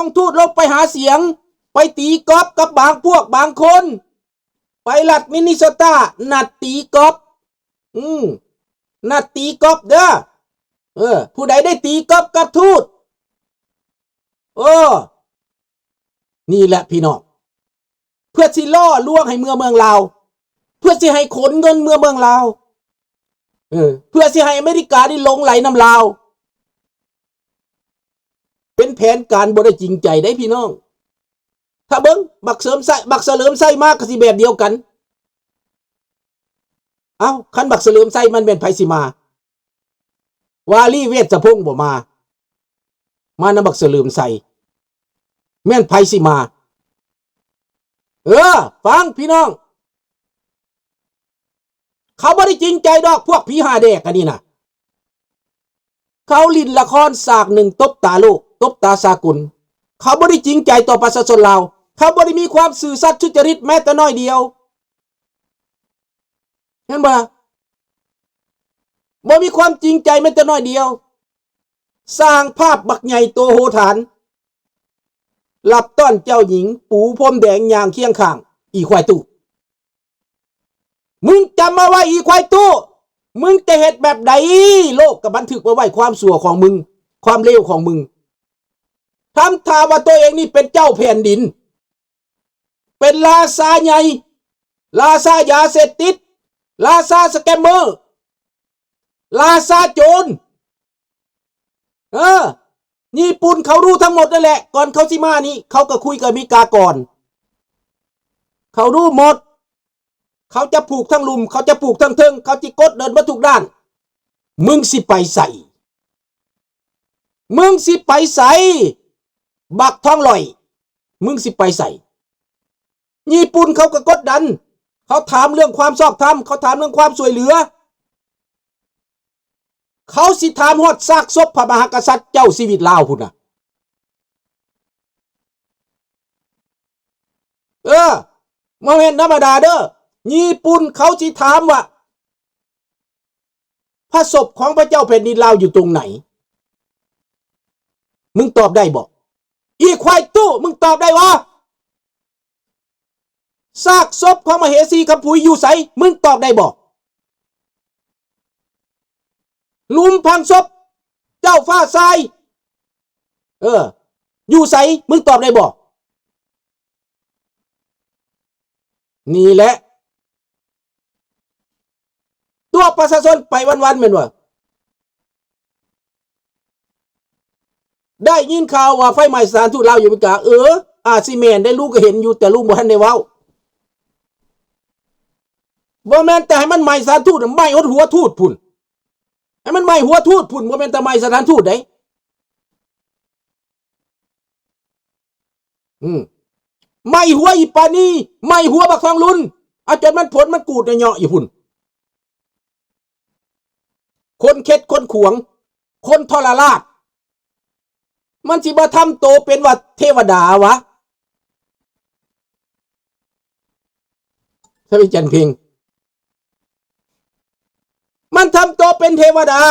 ງທູດລົງໄປຫາສຽງ ໄປຕີກອບກັບບາງພວກບາງຄົນ ໄປລັດມິນນິໂຊຕາ ນັດຕີກອບ ອືມ ນັດຕີກອບເດີ້ ເອີ ຜູ້ໃດໄດ້ຕີກອບກັບທູດ ເອີ ນີ້ແຫຼະພີ່ນ້ອງ ເພື່ອຊິຫຼໍ່ລວງໃຫ້ເມືອເມືອງລາວ ເພື່ອຊິໃຫ້ຂົນເງິນເມືອເມືອງລາວ ເອີ ເພື່ອຊິໃຫ້ອາເມລິການີ້ຫຼົງໄຫຼນຳລາວ ເປັນແຜນການບໍ່ໄດ້ຈິງໃຈເດ້ພີ່ນ້ອງ. ຖ້າເບິ່ງ ບັກເສີມໄຊ ບັກສະເຫຼີມໄຊມາກໍຊິແບບດຽວກັນ. ເອົ້າ ຄັນບັກສະເຫຼີມໄຊມັນແມ່ນໃຜຊິມາ? ວາລີ ເວດສະພົງບໍ່ມາ? ມານຳບັກສະເຫຼີມໄຊ ແມ່ນໃຜຊິມາ? ເອີ ຟັງພີ່ນ້ອງ ເຂົາບໍ່ໄດ້ຈິງໃຈດອກ ພວກຜີຫາແດກອັນນີ້ນະ. ເຂົາຫຼິ້ນລະຄອນສາກໜຶ່ງຕົບຕາໂລກ ຕົບຕາສາກົນ. ເຂົາບໍ່ໄດ້ຈິງໃຈຕໍ່ປະຊາຊົນລາວ. ເຂົາບໍ່ໄດ້ມີຄວາມຊື່ສັດສຸດຈະລິດແມ້ແຕ່ໜ້ອຍດຽວ. ເຫັນບໍ່ລະ? ບໍ່ມີຄວາມຈິງໃຈແມ້ແຕ່ໜ້ອຍດຽວ. ສ້າງພາບບັກໃຫຍ່ໂຕໂຫຖານ ຮັບຕ້ອນເຈົ້າຍິງ ປູພົມແດງ ຍ່າງຄຽງຂ້າງ ອີຄວາຍຕູ້. ມຶງຈຳເອົາໄວ້ ອີຄວາຍຕູ້ ມຶງຈະເຮັດແບບໃດ ໂລກກໍບັນທຶກໄວ້ ຄວາມຊົ່ວຂອງມຶງ ຄວາມເລວຂອງມຶງ. ທຳທ່າວ່າຕົວເອງນີ້ເປັນເຈົ້າແຜ່ນດິນ ເປັນລາຊາໃຫຍ່ ລາຊາຢາເສບຕິດ ລາຊາສະແກມເມີ ລາຊາໂຈນ. ເອີ ຍີ່ປຸ່ນເຂົາຮູ້ທັງໝົດນັ້ນແຫຼະ. ກ່ອນເຂົາຊິມານີ້ ເຂົາກໍຄຸຍກັບອາເມລິກາກ່ອນ. ເຂົາຮູ້ໝົດ. ເຂົາຈະຜູກທັງລຸ່ມ ເຂົາຈະຜູກທັງເທິງ ເຂົາຊິກົດເດີນເບິດທຸກດ້ານ. ມຶງຊິໄປໃສ? ມຶງຊິໄປໃສ? ບັກທອງຫຼ້ອຍ ມຶງຊິໄປໃສ? ຍີ່ປຸ່ນເຂົາກໍກົດດັນ. ເຂົາຖາມເລື່ອງຄວາມຊອບທຳ ເຂົາຖາມເລື່ອງຄວາມຊ່ວຍເຫຼືອ. ເຂົາຊິຖາມຮອດຊາກສົບພະມະຫາກະສັດເຈົ້າຊີວິດລາວພຸ້ນນະ. ເອີ ບໍ່ແມ່ນທຳມະດາເດີ້. ຍີ່ປຸ່ນເຂົາຊິຖາມວ່າ ພະສົບຂອງພະເຈົ້າແຜ່ນດິນລາວຢູ່ຕົງໃນ? ມຶງຕອບໄດ້ບໍ່? ອີຄວາຍຕູ້ ມຶງຕອບໄດ້ບໍ່? ຊາກສົບຂອງມະເຫສີຄຳຜຸຍຢູ່ໃສ? ມຶງຕອບໄດ້ບໍ່? ຫຼຸມຝັງສົບເຈົ້າຟ້າຊາຍ ເອີ ຢູ່ໃສ? ມຶງຕອບໄດ້ບໍ່? ນີ້ແຫຼະ ຕົວະປະຊາຊົນໄປວັນໆ ແມ່ນບໍ່? ໄດ້ຍິນຂ່າວວ່າໄຟໄໝ້ສະຖານທູດລາວຢູ່ອາເມລິກາ. ເອີ ອາດຊິແມ່ນໄດ໋ ລຸງກໍເຫັນຢູ່ ແຕ່ລຸງບໍ່ທັນໄດ້ເວົ້າ. ບໍ່ແມ່ນແຕ່ໃຫ້ມັນໄໝ້ສະຖານທູດ ໄໝ້ຮອດຫົວທູດພຸ້ນ. ໃຫ້ມັນໄໝ້ຫົວທູດພຸ້ນ ບໍ່ແມ່ນແຕ່ໄໝ້ສະຖານທູດໃດ. ອືມ ໄໝ້ຫົວອີປານີ ໄໝ້ຫົວບັກທອງລຸນ ເອົາຈົນມັນຜົນມັນກູດເຍາະຢູ່ພຸ້ນ. ຄົນເຂັດຄົນຂວາງ ຄົນທໍລະລາດ ມັນຊິມາທຳໂຕເປັນວ່າເທວະດາວະ? ທ່ານ ຈັນເພັງ ມັນທຳໂຕເປັນເທວະດາ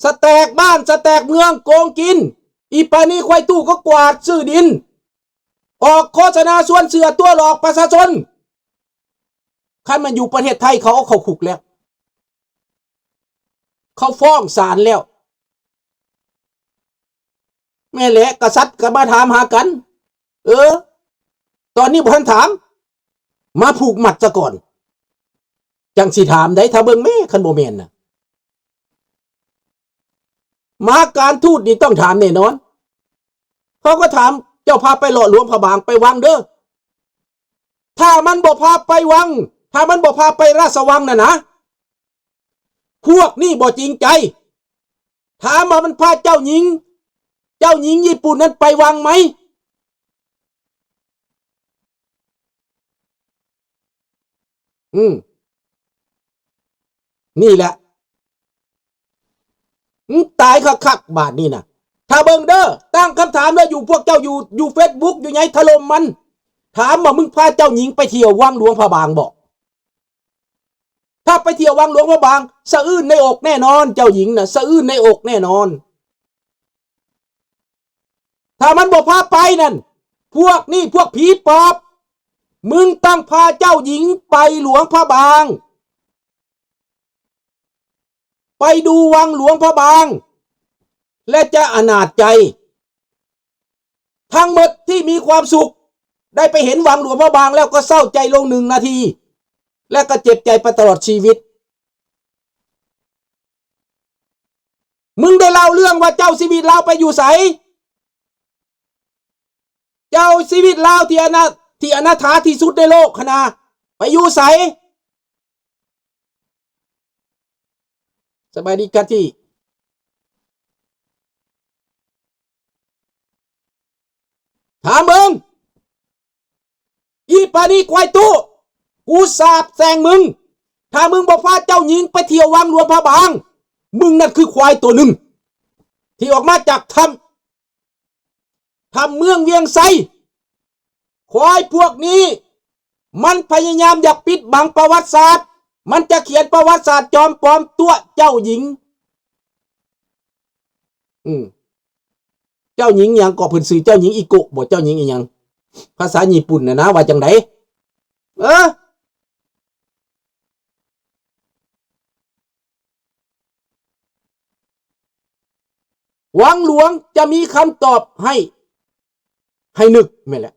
ສະແຕກບ້ານ ສະແຕກເມືອງ ໂກງກິນ. ອີປານີຄວາຍຕູ້ກໍກວາດຊື້ດິນ ອອກໂຄສະນາຊວນເຊື່ອຕົວະຫຼອກປະຊາຊົນ. ຄັນມັນຢູ່ປະເທດໄທ ເຂົາເອົາເຂົ້າຄຸກແລ້ວ ເຂົາຟ້ອງສານແລ້ວ. ແມ່ນແຫຼະ ກະສັດກໍມາຖາມຫາກັນ. ເອີ ຕອນນີ້ບໍ່ທັນຖາມ ມາຜູກມັດສາກ່ອນ ຈັ່ງຊິຖາມໄດ໋. ຖ້າເບິ່ງແມ້ ຄັນບໍ່ແມ່ນນະ ມາການທູດນີ້ຕ້ອງຖາມແນ່ນອນ. ເຂົາກໍຖາມ ເຈົ້າພາໄປຫຼໍ່ຫຼວງພະບາງ ໄປວັງເດີ້. ຖ້າມັນບໍ່ພາໄປວັງ ຖ້າມັນບໍ່ພາໄປລາຊະວັງນັ້ນນະ ພວກນີ້ບໍ່ຈິງໃຈ. ຖາມວ່າມັນພາເຈົ້າຍິງ ເຈົ້າຍິງຍີ່ປຸ່ນນັ້ນໄປວັງໄໝ? ອືມ ນີ້ແຫຼະ ອືມ ຕາຍຄັກໆ ບາດນີ້ນະ. ຖ້າເບິ່ງເດີ້ ຕັ້ງຄຳຖາມເດີ້ ຢູ່ພວກເຈົ້າຢູ່ ຢູ່ເຟສບຸກ ຢູ່ໃຫຍ່ຖະຫຼົ່ມມັນ ຖາມວ່າ ມຶງພາເຈົ້າຍິງໄປທ່ຽວວັງຫຼວງພະບາງບໍ່? ຖ້າໄປທ່ຽວວັງຫຼວງພະບາງ ສະອື້ນໃນອົກແນ່ນອນ ເຈົ້າຍິງນະ ສະອື້ນໃນອົກແນ່ນອນ. ຖ້າມັນບໍ່ພາໄປນັ້ນ ພວກນີ້ພວກຜີປອບ ມຶງຕ້ອງພາເຈົ້າຍິງໄປຫຼວງພະບາງ ໄປດູວັງຫຼວງພະບາງ ແລະ ຈະອະໜາດໃຈ. ທັງໝົດທີ່ມີຄວາມສຸກ ໄດ້ໄປເຫັນວັງຫຼວງພະບາງແລ້ວກໍເສົ້າໃຈລົງໜຶ່ງນາທີ ແລະ ກໍເຈັບໃຈໄປຕະຫຼອດຊີວິດ. ມຶງໄດ້ເລົ່າເລື່ອງວ່າເຈົ້າຊີວິດລາວໄປຢູ່ໃສ? ເຈົ້າຊີວິດລາວທີ່ອະນາ ທີ່ອະນາຖາທີ່ສຸດໃນໂລກຫັ້ນນະ ໄປຢູ່ໃສ? ສະບາຍດີກາທີ ຖາມເບິ່ງ ອີປານີຄວາຍຕູ້ ກູສາບແຊ່ງມຶງ ຖ້າມຶງບໍ່ພາເຈົ້າຍິງໄປທ່ຽວວັງຫຼວງພະບາງ ມຶງນັ້ນຄືຄວາຍໂຕໜຶ່ງ ທີ່ອອກມາຈາກຖ້ຳ ຖ້ຳເມືອງວຽງໄຊ. ຄວາຍພວກນີ້ ມັນພະຍາຍາມຢາກປິດບັງປະຫວັດສາດ ມັນຈະຂຽນປະຫວັດສາດຈອມປອມຕົວະເຈົ້າຍິງ. ອືມ ເຈົ້າຍິງຫຍັງເກາະ ເພິ່ນຊື່ເຈົ້າຍິງອີໂກະບໍ ເຈົ້າຍິງອີຫຍັງ ພາສາຍີ່ປຸ່ນນະນະ ວ່າຈັ່ງໃດ? ເອີ ວັງຫຼວງຈະມີຄຳຕອບໃຫ້ ໃຫ້ນຶກ ແມ່ນແຫຼະ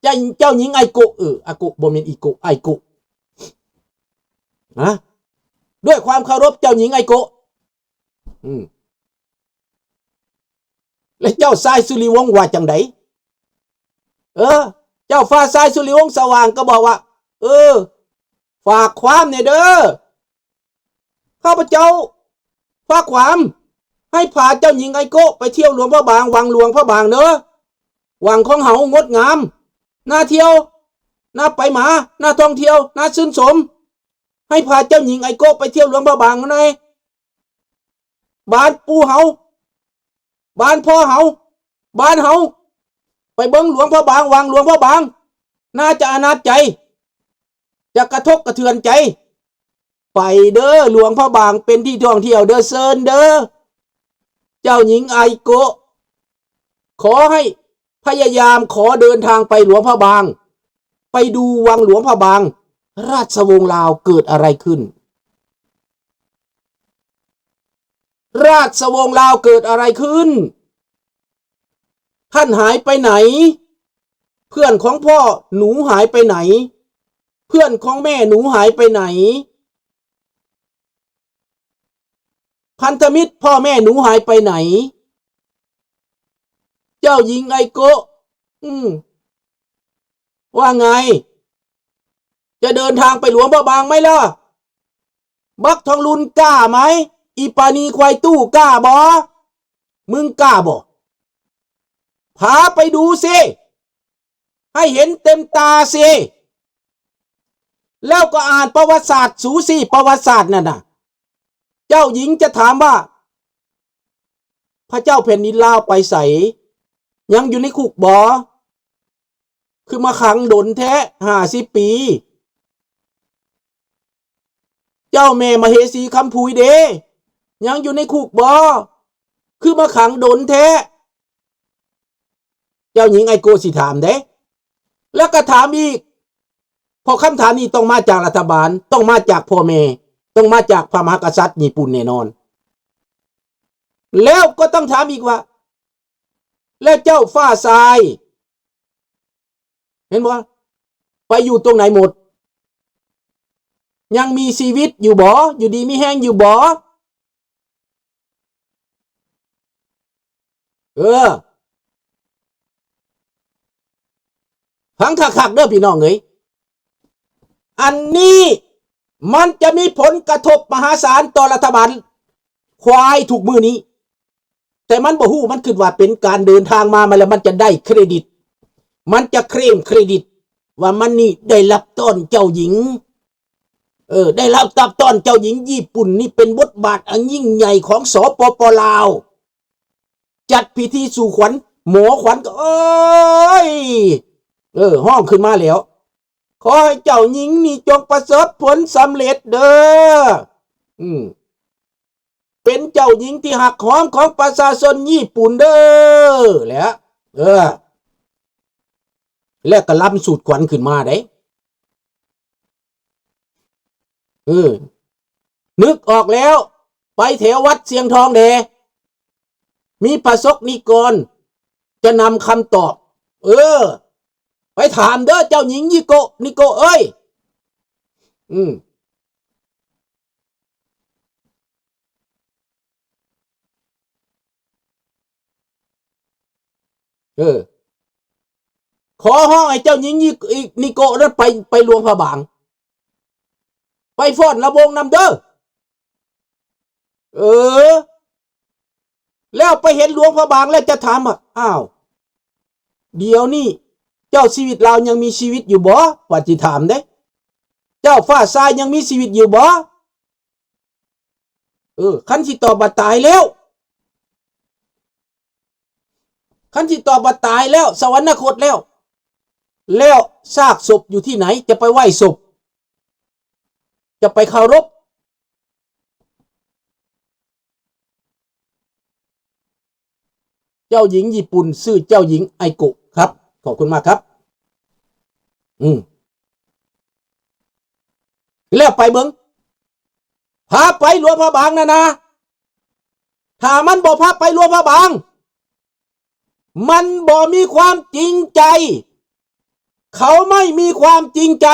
ເຈົ້າ ເຈົ້າຍິງໄອໂກະ ເອີ ອາໂກະ ບໍ່ແມ່ນອີໂກະ ໄອໂກະ ນະ ດ້ວຍຄວາມເຄົາລົບເຈົ້າຍິງໄອໂກະ. ອືມ ແລະ ເຈົ້າຊາຍສຸລິວົງວ່າຈັ່ງໃດ? ເອີ ເຈົ້າຟ້າຊາຍສຸລິວົງສະຫວ່າງກໍບອກວ່າ ເອີ ຝາກຄວາມແດ່ເດີ ຂ້າພະເຈົ້າຝາກຄວາມໃຫ້ພາເຈົ້າຍິງໄອໂກະໄປທ່ຽວຫຼວງພະບາງ ວັງຫຼວງພະບາງເດີ ວັງຂອງເຮົາງົດງາມ ໜ້າທ່ຽວ ໜ້າໄປມາ ໜ້າທ່ອງທ່ຽວ ໜ້າຊື່ນຊົມ ໃຫ້ພາເຈົ້າຍິງໄອໂກະໄປທ່ຽວຫຼວງພະບາງໜ່ອຍ. ບ້ານປູ່ເຮົາ ບ້ານພໍ່ເຮົາ ບ້ານເຮົາ ໄປເບິ່ງຫຼວງພະບາງ ວັງຫຼວງພະບາງ ໜ້າຈະອະໜາດໃຈ ຈະກະທົບກະເທືອນໃຈ. ໄປເດີ ຫຼວງພະບາງເປັນທີ່ທ່ອງທ່ຽວເດີ ເຊີນເດີ ເຈົ້າຍິງໄອໂກະ ຂໍໃຫ້ພະຍາຍາມ ຂໍເດີນທາງໄປຫຼວງພະບາງ ໄປດູວັງຫຼວງພະບາງ. ລາຊະວົງລາວເກີດອະໄລຂຶ້ນ? ລາຊະວົງລາວເກີດອະໄລຂຶ້ນ? ທ່ານຫາຍໄປໄຫນ? ເພື່ອນຂອງພໍ່ໜູຫາຍໄປໄຫນ? ເພື່ອນຂອງແມ່ໜູຫາຍໄປໄຫນ? ພັນທະມິດພໍ່ແມ່ໜູຫາຍໄປໄຫນ? ເຈົ້າຍິງໄອໂກະ ອືມ ວ່າໄງ? ຈະເດີນທາງໄປຫຼວງພະບາງໄໝລະ? ບັກທອງລຸນກ້າໄໝ? ອີປານີຄວາຍຕູ້ກ້າບໍ່? ມຶງກ້າບໍ່? ພາໄປດູຊິ ໃຫ້ເຫັນເຕັມຕາຊິ ແລ້ວກໍອ່ານປະຫວັດສາດ ສູຊີປະຫວັດສາດນັ້ນນະ ເຈົ້າຍິງຈະຖາມວ່າ ພະເຈົ້າແຜ່ນດິນລາວໄປໃສ? ຍັງຢູ່ໃນຄຸກບໍ່? ຄືມາຂັງດົນແທ້ ຫ້າສິບປີ? ເຈົ້າແມ່ມະເຫສີຄຳຜຸຍເດ ຍັງຢູ່ໃນຄຸກບໍ່? ຄືມາຂັງດົນແທ້? ເຈົ້າຍິງໄອໂກະຊິຖາມເດ້ ແລ້ວກໍຖາມອີກ ເພາະຄຳຖາມນີ້ຕ້ອງມາຈາກລັດຖະບານ ຕ້ອງມາຈາກພໍ່ແມ່ ຕ້ອງມາຈາກພະມະຫາກະສັດຍີ່ປຸ່ນແນ່ນອນ. ແລ້ວກໍຕ້ອງຖາມອີກວ່າ ແລະ ເຈົ້າຟ້າຊາຍ ເຫັນບໍ່? ໄປຢູ່ຕົງໃດໝົດ? ຍັງມີຊີວິດຢູ່ບໍ່? ຢູ່ດີມີແຮງຢູ່ບໍ່? ເອີ ຟັງຄັກໆເດີພີ່ນ້ອງເອີຍ ອັນນີ້ມັນຈະມີຜົນກະທົບມະຫາສານຕໍ່ລັດຖະບານຄວາຍທຸກມື້ນີ້. ແຕ່ມັນບໍ່ຮູ້ ມັນຄິດວ່າເປັນການເດີນທາງມາ ມາແລ້ວມັນຈະໄດ້ເຄຣດິດ ມັນຈະເຄລມເຄຣດິດວ່າມັນນີ້ໄດ້ລັບຕ້ອນເຈົ້າຍິງ ເອີ ໄດ້ລັບຕັບຕ້ອນເຈົ້າຍິງຍີ່ປຸ່ນນີ້ ເປັນບົດບາດອັນຍິ່ງໃຫຍ່ຂອງ ສປປ ລາວ ຈັດພິທີສູ່ຂວັນ ໝໍຂວັນກໍ ເອີຍ ເອີ ຮ້ອງຂຶ້ນມາແລ້ວ ຂໍໃຫ້ເຈົ້າຍິງນີ້ຈົ່ງປະສົບຜົນສຳເລັດເດີ ອືມ. ປັນເຈົ້າຍິງທີ່ຮັກຫອມຂອງປະຊາຊົນຍີ່ປຸ່ນເດີ ແຫຼະ ເອີ ແລ້ວກໍລຳສູດຂວັນຂຶ້ນມາເດ້. ເອີ ນຶກອອກແລ້ວ ໄປແຖວວັດຊຽງທອງແດ່ ມີພະສົກນິກອນຈະນຳຄຳຕອບ. ເອີ ໄປຖາມເດີ ເຈົ້າຍິງຍີ່ໂກະ ນິໂກະເອີຍ. ອືມ ເອີ ຂໍຮ້ອງໃຫ້ເຈົ້າຍິງຍີ່ ອີ ນິໂກະນັ້ນໄປ ໄປຫຼວງພະບາງ ໄປຟ້ອນລຳວົງນຳເດີ. ເອີ ແລ້ວໄປເຫັນຫຼວງພະບາງແລ້ວຈະຖາມວ່າ ອ້າວ ດຽວນີ້ເຈົ້າຊີວິດລາວຍັງມີຊີວິດຢູ່ບໍ່? ວ່າຊິຖາມເດ້ ເຈົ້າຟ້າຊາຍຍັງມີຊີວິດຢູ່ບໍ່? ເອີ ຄັນຊິຕອບວ່າຕາຍແລ້ວ ຄັນຊິຕອບວ່າຕາຍແລ້ວ ສະຫວັນນະຄົດແລ້ວ ແລ້ວຊາກສົບຢູ່ທີ່ໃນ? ຈະໄປໄຫວ້ສົບ ຈະໄປເຄົາລົບ? ເຈົ້າຍິງຍີ່ປຸ່ນຊື່ເຈົ້າຍິງໄອໂກະ ຄັບ ຂອບຄຸນມາກຄັບ. ອືມ ແລ້ວໄປເບິ່ງ ພາໄປຫຼວງພະບາງນະນາ ຖ້າມັນບໍ່ພາໄປຫຼວງພະບາງ ມັນບໍ່ມີຄວາມຈິງໃຈ ເຂົາໄມ່ມີຄວາມຈິງໃຈ.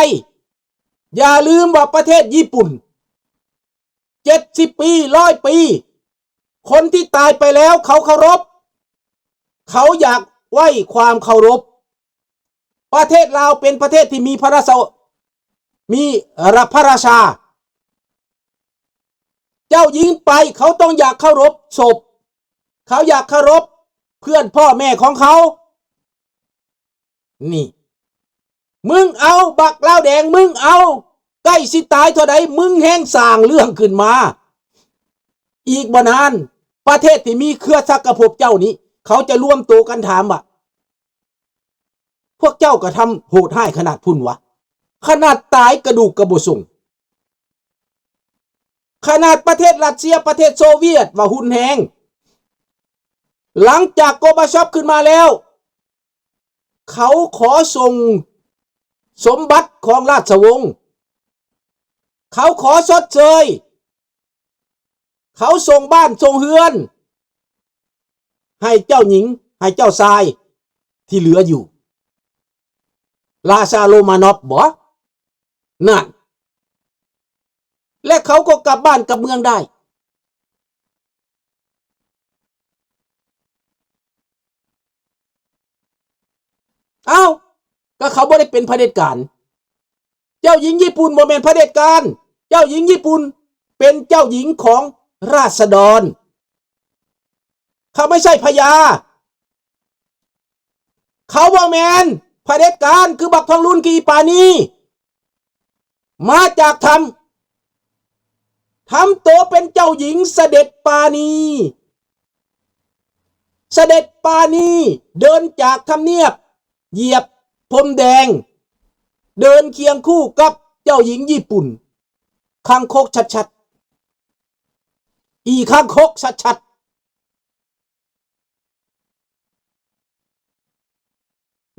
ຢ່າລືມວ່າປະເທດຍີ່ປຸ່ນ ເຈັດສິບປີ ຮ້ອຍປີ ຄົນທີ່ຕາຍໄປແລ້ວເຂົາເຄົາລົບ ເຂົາຢາກໄຫວ້ຄວາມເຄົາລົບ. ປະເທດລາວເປັນປະເທດທີ່ມີພະລາຊາ ມີລະ ພະລາຊາ ເຈົ້າຍິງໄປ ເຂົາຕ້ອງຢາກເຄົາລົບສົບ ເຂົາຢາກເຄົາລົບເພື່ອນພໍ່ແມ່ຂອງເຂົາ. ນີ້ ມຶງເອົາບັກລາວແດງ ມຶງເອົາ ໃກ້ຊິຕາຍເທົ່າໃດ ມຶງແຮ່ງສ້າງເລື່ອງຂຶ້ນມາ. ອີກບໍ່ນານ ປະເທດທີ່ມີເຄືອສັກກະພົບເຈົ້ານີ້ ເຂົາຈະລວມໂຕກັນຖາມວ່າ ພວກເຈົ້າກະທຳໂຫດຮ້າຍຂະໜາດພຸ້ນຫວາ? ຂະໜາດຕາຍກະດູກກະບໍ່ສົ່ງ. ຂະໜາດປະເທດຣັດເຊຍ ປະເທດໂຊວຽດວ່າຮຸນແຮງ ຫຼັງຈາກໂກບາຊອບຂຶ້ນມາແລ້ວ ເຂົາຂໍສົ່ງສົມບັດຂອງລາຊະວົງ ເຂົາຂໍຊົດເຊີຍ ເຂົາສົ່ງບ້ານສົ່ງເຮືອນໃຫ້ເຈົ້າຍິງ ໃຫ້ເຈົ້າຊາຍທີ່ເຫຼືອຢູ່ ລາຊາໂລມານອບບໍ? ນັ້ນ ແລະ ເຂົາກໍກັບບ້ານກັບເມືອງໄດ້. ອ້າວ ກໍເຂົາບໍ່ໄດ້ເປັນຜະເດັດການ. ເຈົ້າຍິງຍີ່ປຸ່ນບໍ່ແມ່ນຜະເດັດການ. ເຈົ້າຍິງຍີ່ປຸ່ນເປັນເຈົ້າຍິງຂອງລາຊະດອນ. ເຂົາໄມ່ໃຊ່ພະຍາ. ເຂົາບໍ່ແມ່ນຜະເດັດການຄືບັກທອງລຸນ ຄືອີປານີ. ມາຈາກຖ້ຳ ທຳໂຕເປັນເຈົ້າຍິງສະເດັດປານີ. ສະເດັດປານີເດີນຈາກທຳນຽບ ຢຽບພົມແດງ ເດີນຄຽງຄູ່ກັບເຈົ້າຍິງຍີ່ປຸ່ນ. ຄັງຄົກຊັດໆ ອີຄັງຄົກຊັດໆ.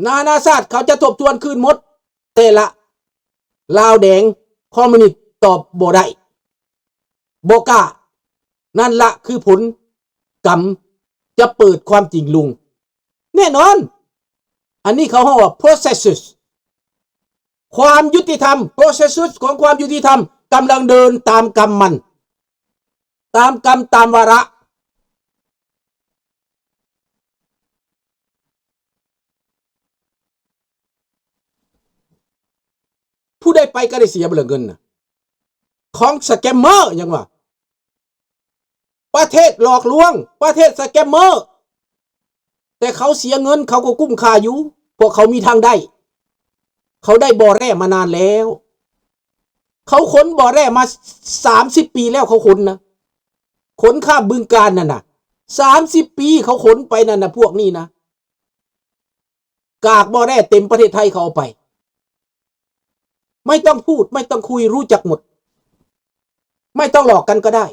ນານາຊາດເຂົາຈະທົບທວນຄືນໝົດ ແຕ່ລະ ລາວແດງຄອມມູນິດຕອບບໍ່ໄດ້ ບໍ່ກ້າ. ນັ້ນລະຄືຜົນກຳຈະເປີດຄວາມຈິງລົງ. ແນ່ນອນ ອັນນີ້ເຂົາເອີ້ນວ່າ processus ຄວາມຍຸຕິທຳ. Processus ຂອງຄວາມຍຸຕິທຳກຳລັງເດີນຕາມກຳມັນ ຕາມກຳຕາມວາລະ. ຜູ້ໃດໄປກໍໄດ້ເສຍເບິດແລ້ວເງິນນະ ຂອງສະແກມເມີ ຫຍັງວ່າ ປະເທດຫຼອກລວງ ປະເທດສະແກມເມີ. ແຕ່ເຂົາເສຍເງິນ ເຂົາກໍກຸ້ມຄ່າຢູ່ ເພາະເຂົາມີທາງໄດ້. ເຂົາໄດ້ບໍ່ແຮ່ມານານແລ້ວ. ເຂົາຂົນບໍ່ແຮ່ມາສາມສິບປີແລ້ວ ເຂົາຂົນນະ ຂົນຂ້າມບຶງການນັ້ນນະ ສາມສິບປີເຂົາຂົນໄປນັ້ນນະ ພວກນີ້ນະ ກາກບໍ່ແຮ່ເຕັມປະເທດໄທເຂົາເອົາໄປ. ໄມ່ຕ້ອງພູດ ໄມ່ຕ້ອງຄຸຍ ຮູ້ຈັກໝົດ. ໄມ່ຕ້ອງຫຼອກກັນກໍໄດ້.